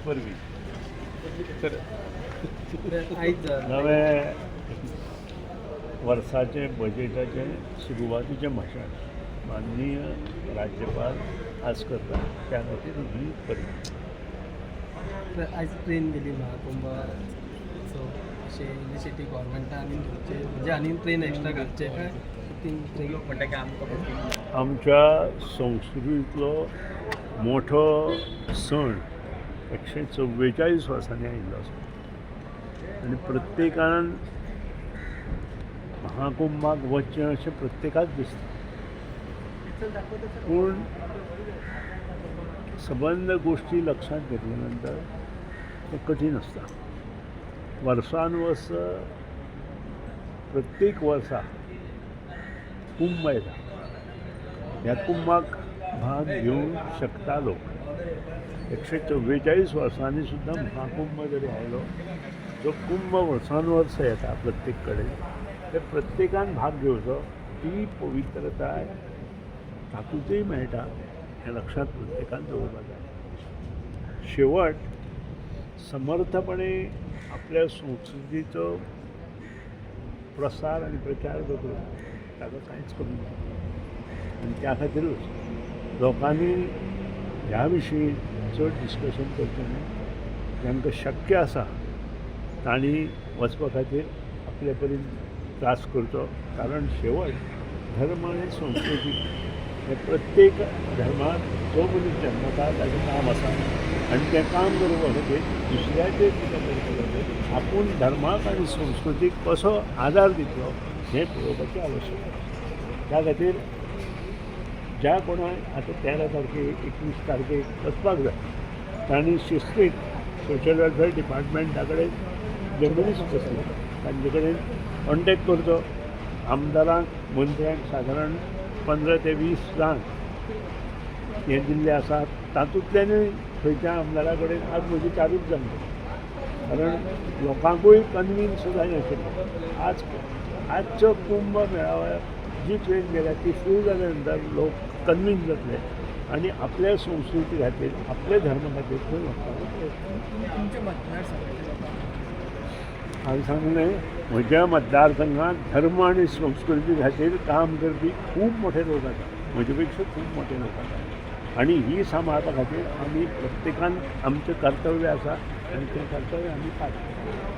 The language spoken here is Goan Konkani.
परबीं. सर. आयज नवे वर्साचें बजेटाचें सुरवातीचें भाशण माननीय राज्यपाल आज करता, त्या खातीर ही परबीं. आयज ट्रेन गेली महाकुंभ, सो अशें इनिशिएटीव गव्हर्मेंटान आनी घेवचे, म्हणजे आनी ट्रेन एक्स्ट्रा घालचे काय तीन ट्रेन? लोक म्हणटा की आमकां बुकींग. आमच्या संस्कृतींतलो मोठो सण 144 वर्सांनी आयिल्लो आसा आनी प्रत्येकान महाकुंभाक वचचें अशें प्रत्येकाक दिसता, पूण सबंद गोश्टी लक्षांत घेतल्या नंतर तें कठीण आसता. वर्सान वर्स प्रत्येक वर्सा कुंभ येता. ह्या कुंभाक भाग घेवंक शकता लोक. 144 वर्सांनी सुद्दां महाकुंभ जरी आयलो, जो कुंभ वर्सान वर्स येता प्रत्येक कडेन, ते प्रत्येकान भाग घेवचो. ती पवित्रताय तातूंतय मेळटा हें लक्षांत प्रत्येकान दवरपाक जाय. शेवट समर्थपणे आपल्या संस्कृतीचो प्रसार आनी प्रचार जातलो, ताका कांयच कमी ना आनी त्या खातीरूच लोकांनी ह्या विशीं चड डिस्कशन करचें न्हय. जांकां शक्य आसा तांणी वचपा खातीर आपले परीन त्रास करचो, कारण शेवट धर्म आनी संस्कृती हे प्रत्येक धर्मांत जो मनीस जन्मता ताजें काम आसा आनी तें काम करपा खातीर दुसऱ्याचेर कितें करपा खातीर आपूण धर्माक आनी संस्कृतीक कसो आदार दितलो हें पळोवपाची आवश्यकता आसा. त्या खातीर ज्या कोणाक आतां 13 तारखेक, 21 तारखेक वचपाक जाय, तांणी शिस्तीत सोशल वेलफेअर डिपार्टमेंटा कडेन, जे मनीस आसले तांचे कडेन कॉन्टेक्ट करचो. आमदारांक, मंत्र्यांक सादारण 15 ते 20 जाण हे दिल्ले आसात. तातूंतल्यानूय खंयच्या आमदारा कडेन आज म्हजी चारूच जाण, कारण लोकांकूय कन्विन्स जायनाशिल्लें. आज आजचो कुंभ मेळाव्याक जी ट्रेन गेल्या ती फूल जाल्या नंतर लोक कन्विन्स जातले आनी आपल्या संस्कृती खातीर, आपल्या धर्मा खातीर थंय वचपाचो प्रयत्न. तुमच्या मतदारसंघाच्या लोकांक? हांवें सांगलें, म्हज्या मतदारसंघात धर्म आनी संस्कृती खातीर काम करपी खूब मोठे लोक आसात, म्हजे पेक्षा खूब मोठे लोक आसात आनी ही सांबाळपा खातीर आमी प्रत्येकान आमचें कर्तव्य आसा आनी तें कर्तव्य आमी पाळटा.